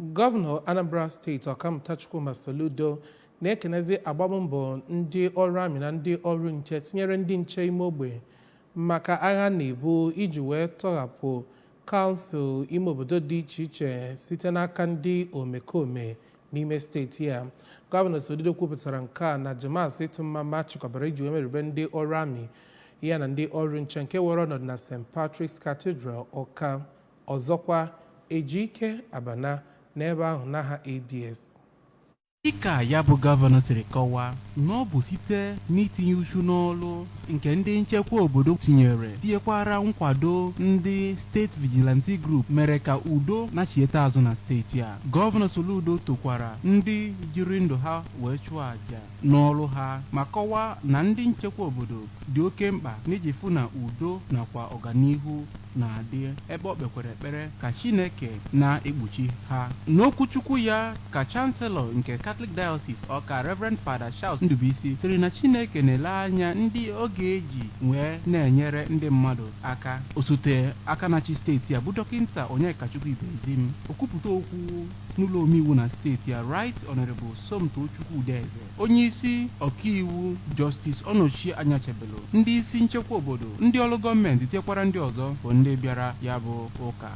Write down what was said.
Gọvanọ Anambra Steeti, Ọkammụta Chukwuma Soludo, na-ekenezi agbammbọ ndị ọrụ amị na ndị ọrụ nche, tinyere ndị nche ime ogbe, maka agha na-ebu iji wee tọghapụ kansụl ime obodo dị iche iche site n'aka ndị omekome n'ime steeti a. Gọvanọ Soludo kwupụtara nke a na Jumas ịtụ mmamma chịkọbara iji wee merube ndị ọrụ amị ya na ndị ọrụ nche, nke were ọnọdụ na St. Patrick's Cathedral, Awka. Ọzọkwa, Ejike Abana n'ebe ahụ n'aha ABS. Dịka ya bụ gọvanọ siri kọwaa, na ọ bụ site n'itinye uchu n'ọlụ nke ndị nchekwa obodo tinyere, tinyekwara nkwado ndị State Vigilante Group, mere ka udo nachiete azụ na steeti a. Gọvanọ Soludo tokwara ndị jiri ndụ ha wee chụọ àjà n'ọrụ ha, ma kọwaa na ndị nchekwa obodo dị oke mkpa n'iji fụ na udo nakwa ọganihu na-adị, ebe ọ kpekwara ekpere ka Chineke na-ekpuchi ha. N'okwuchukwu ya ka Chancellor nke Catholic Diocese Awka, Reverend Father Charles Ndubuisi, sịrị na Chineke na-ele anya ndị ọ ga-eji wee na-enyere ndị mmadụ aka. Osote aka na-achị steeti a bụ Dọkịnta Onyekachukwu Ibezim, okwupụta okwu n'ụlọ omeiwu na steeti a, Right Honorable Somtochukwu Udeze, onyeisi ọkaiwu Justice Onochie Anyachebelu, ndị isi nchekwa obodo, ndị ọrụ gọọmenti, tinyekwara ndị ọzọ bụ ndị bịara ya bụ ụka.